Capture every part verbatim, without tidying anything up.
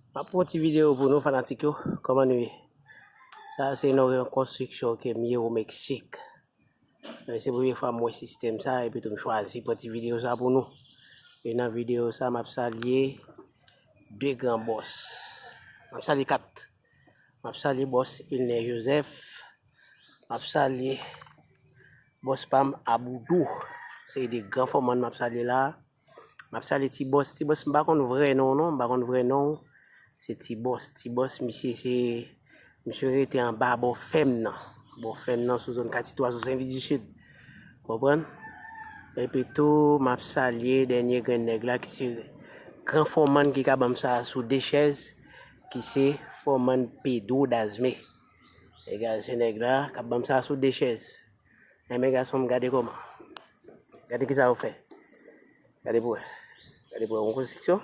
M ap pran ti videyo pou nou, fanatik yo. Kòman nou ye? Sa se yon konstriksyon ke m ye o Meksik. Men se premye fwa m wè sistèm sa, epi tou m chwazi pran ti videyo sa pou nou. E nan videyo sa, m ap salye de gran bòs. M ap salye kat. M ap salye bòs Wilner Joseph. M ap salye bòs pa m Aboudou. Se de gran fòmann m ap salye la. M ap salye Ti Bòs. Ti Bòs, m pa konn vrè non w non, m pa konn vrè non w. Se Ti Bòs. Ti Bòs, misye se, misye rete anba bò fèm nan. Bò fèm nan sou zòn Katitwa, sou Sen Vid di Sid. Konprann? Epi tou, m ap salye dènye grenn nèg la ki se gran fòmann ki ka ban m sa sou de chèz, ki se fòmann Pedro Dasme. Egal, se nèg la k ap ban m sa sou de chèz. Enben gason m, gade kòman. Gade kisa yo fè. Gade pou wè. Gade pou wè. Yon konstriksyon.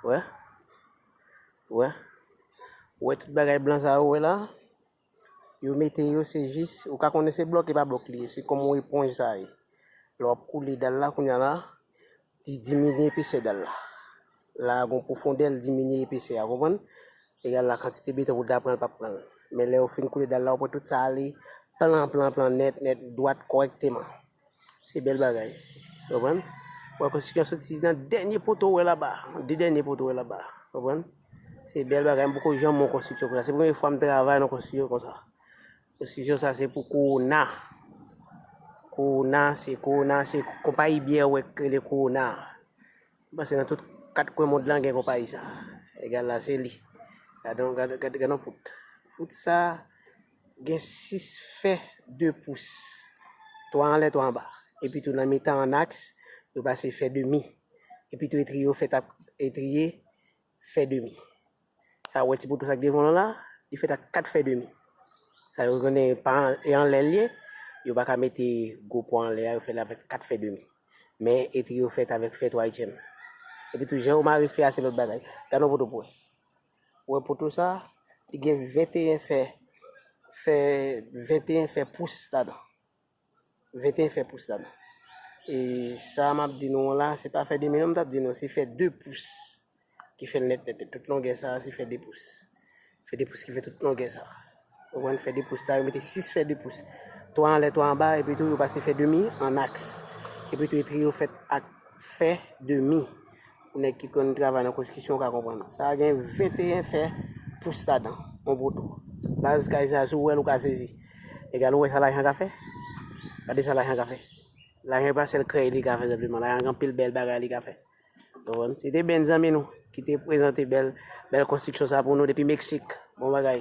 Wè. Wè. Wè tout bagay blan sa yo wè la. Yo mete yo, se jis, ou ka konnen se blòk e pa blòk li ye. Se kòm yon eponj sa ye. Lè w ap koule dal la, kounye a la, li diminye epesè dal la. La a gon pwofondè, l diminye epesè a, konprann? Egal la kantite beton pou l ta pran, l p ap pran l. Men lè yo fin koule dal la, ou pran tout sa ale plan, plan, plan, nèt, nèt, dwat, kòrèkteman. Se bèl bagay. Konprann? Ou wè konstriksyon soti nan dènye poto ou wè laba. De dènye poto ou wè laba. Konprann? Se bèl bagay. M poko janm wè yon konstriksyon konsa. Se premye fwa m travay nan konstriksyon konsa. Konstriksyon sa se pou Kowona. Kowona, se Kowona, se konpayi byè ou wè k rele Kowona. M panse nan tout kat kwen mond lan gen konpayi sa. Egal la, se li. Gade, gade, gade, gade yon pout. Pout sa gen sis fè de pous. Twa anlè, twa anba. Epi tou nan mitan an aks, yo pase fè demi. Epi tou etriye yo fèt ak etriye fè demi. Sa ou wè ti poto sa k devan w la, li fèt ak kat fè demi. Sa yo konnen pa an, e anlè l ye, yo pa ka mete gwo pwa anlè a, yo fè l avèk kat fè demi. Men etriye yo fèt avèk fè twa etyèm. Epi tou jan yo mare fè a se lòt bagay. Gade yon poto pou wè. Ou wè poto sa, li gen venteyen fè, fè venteyen fè pous ladan. Venteyen fè pous ladan. E sa m ap di nou an la, se pa fè demi non m t ap di nou, se fè de pous ki fè l nèt, nèt, nèt. Tout longè sa a, se fè de pous. Fè de pous ki fè tout longè sa a. Ou konprann, fè de pous la, yo mete sis fè de pous. Twa anlè, twa anba, epi tou yo pase fè demi an aks. Epi tou etriye yo fèt ak fè demi. Pou nèg ki konn travay nan konstriksyon, ou ka konprann. Sa a gen venteyen fè pous ladan, yon poto. Baz kay sa a, si w wè l, ou ka sezi. Egal, ou wè sa lajan ka fè? Gade sa lajan ka fè. Lajan pa sèl krèy li ka fè senpleman. Lajan gen anpil bèl bagay li ka fè. Ou konprann? Se te Benz zanmi nou ki te prezante bèl, bèl konstriksyon sa pou nou depi Meksik. Bon bagay.